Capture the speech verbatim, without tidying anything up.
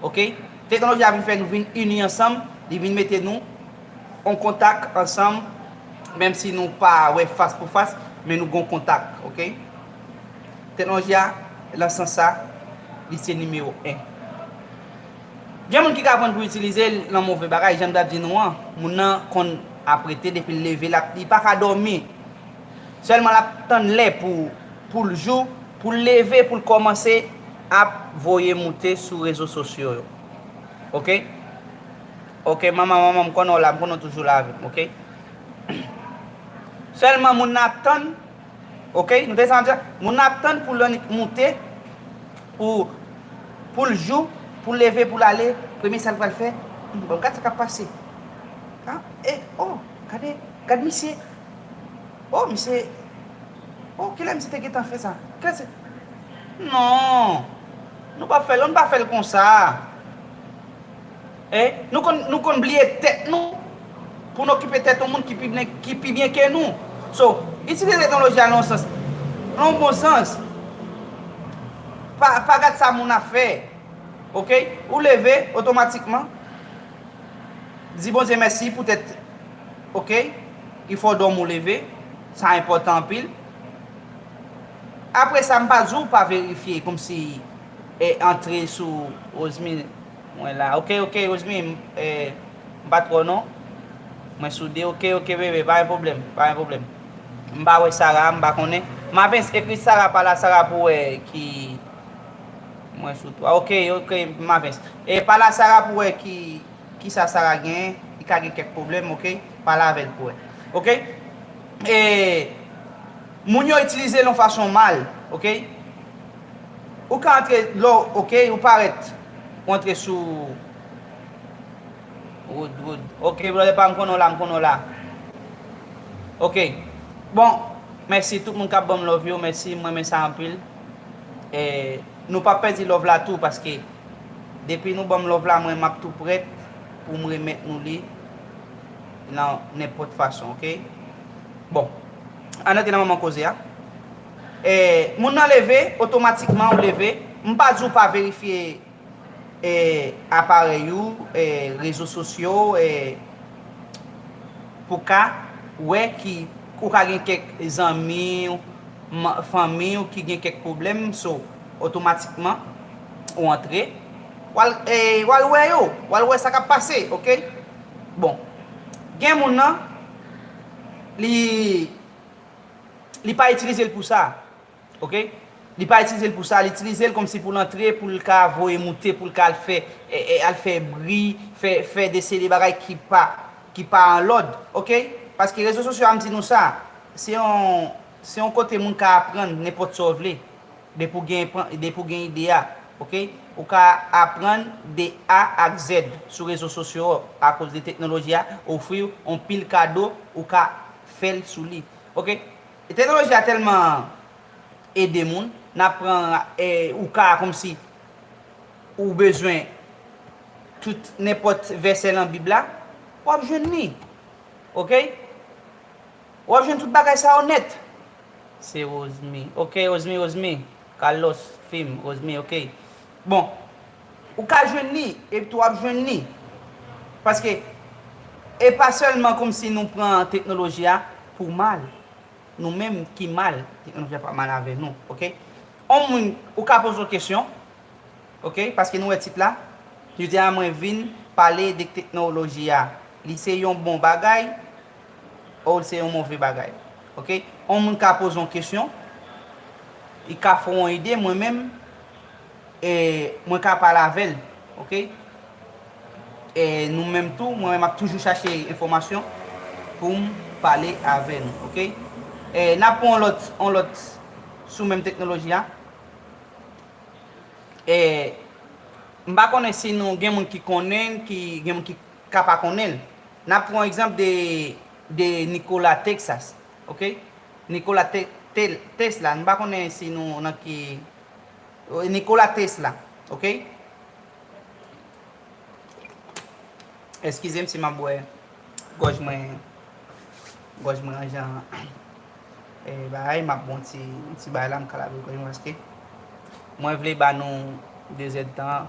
Ok? Teknoloji a vin fè nou vin ini ansanm, li vin mete nou an kontak ansanm, menm si nou pa wè fas pou fas, men nou gon kontak, ok? Teknoloji a, nan sans sa, li se nimewo en. Gen moun ki ka pran pou itilize l nan move bagay, jan m t ap di nou an, moun nan konn ap rete depi l leve, l ap, li pa ka dòmi. Sèlman l ap tann lè pou, pou l jou, pou l leve, pou l kòmanse ap voye moute sou rezo sosyo yo. Ok? Ok, manman, manman, m konnen w la, m konnen w toujou la avè m, ok? Sèlman moun nan ap tann, ok? Nou te sa di, moun nan ap tann pou l annik moute, pou, pou l jou, pou l leve, pou l ale, premye sa l pral fè, "Hmm, bon, gad sa k ap pase. Ah, e, oh, gade, gad misye. Oh, misye, oh, kilè misye te gentan fè sa? Kilè se?" Non, nou pa fè l, nou pa fè l konsa. Eh, nou konn, nou konn bliye tèt nou pou n okipe tèt yon moun ki pi byen, ki pi byen ke nou. So, itilize teknoloji a nan yon sans, nan yon bon sans. Pa, pa gad sa moun ap fè. Ok? Ou leve otomatikman. Di Bondye mèsi poutèt, ok, li fè w dòmi w leve. Sa enpòtan anpil. Apre sa, m pa di w pa verifye kòmsi, e, antre sou Rosemary. Mwen la. Ok, ok, Rosemary, m, e, m pa t wè w non. Mwen sou de. Ok, ok, bebe, pa gen pwoblèm, pa gen pwoblèm. M pa wè Sara, m pa konnen. Mavens, ekri Sara, pale a Sara pou wè ki, mwen sou twa. Ok, ok, Mavens. E pale a Sara pou wè ki, kisa Sara genyen, li ka gen kèk pwoblèm, ok? Pale avè l pou wè. Ok? E moun yo itilize l yon fason mal, ok? Ou ka antre, lè w, ok, ou parèt, ou antre sou Wood, Wood. Ok, brother pa m konnen w la, m konnen w la. Ok. Bon, mèsi tout moun k ap ban m love yo, mèsi, m renmen sa anpil. E nou p ap pèdi love la tou, paske depi nou ban m love la, mwen m ap tou prèt pou m remèt nou li nan nenpòt fason, ok? Bon, ann antre nan moman koze a. E, moun nan leve, otomatikman ou leve. M pa di w pa verifye, e, aparèy ou, e, rezo sosyo, e, pou ka wè ki, ou ka gen kèk zanmi w, ma-, fanmi w ki gen kèk pwoblèm, so, otomatikman, ou antre, w al, e, w al wè yo, w al wè sa k ap pase, ok? Bon, gen moun nan, li, li pa itilize l pou sa, ok? Li pa itilize l pou sa, li itilize l kòmsi pou l antre, pou l ka voye moute, pou l ka al fè, e, e, al fè bri, fè, fè desede bagay ki pa, ki pa an lòd, ok? Paske rezo sosyo a, m di nou sa, se yon, se yon kote moun ka aprann nenpòt sa w vle. Depi w gen, depi w gen ide a, ok? Ou ka aprann de A ak Z sou rezo sosyo akoz de teknoloji a ofri w yon pil kado, ou ka fè l sou li, ok? E teknoloji a tèlman ede moun, n ap pran, e, ou ka kòmsi ou bezwen tout nenpòt vèsè nan Bib la, w ap jwenn li, ok? W ap jwenn tout bagay sa yo nèt. Se Rosemary. Ok, Rosemary, Rosemary. Carlos, film, Rosemary, ok. Bon, ou ka jwenn li, epi tou w ap jwenn li. Paske, e pa sèlman kòmsi nou pran teknoloji a pou mal. Nou menm ki mal, teknoloji a pa mal avè nou, ok? On moun, ou ka poze yon kesyon, ok? Paske nou wè tit la, jodi a mwen vin pale de teknoloji a. Li se yon bon bagay, ou se yon move bagay, ok? On moun ka poze yon kesyon, li ka fè yon ide, mwen menm, e mwen ka pale avè l, ok? E nou menm tou, mwen menm ap toujou chache enfòmasyon pou m pale avè nou, ok? E n ap pran yon lòt, yon lòt sou menm teknoloji a. E m pa konnen si nou gen moun ki konnen l, ki gen moun ki ka pa konnen l. N ap pran yon egzanp de, de Nikola Texas, ok? Nikola Te-, Te-, Tesla, m pa konnen si nou nan ki, Nikola Tesla, ok? Eskize m si m ap bwè gòj mwen, gòj mwen an jan, e, bagay, m ap bwè yon ti, yon ti bagay la, m ka lave gòj mwen paske mwen vle ba nou de zèdtan,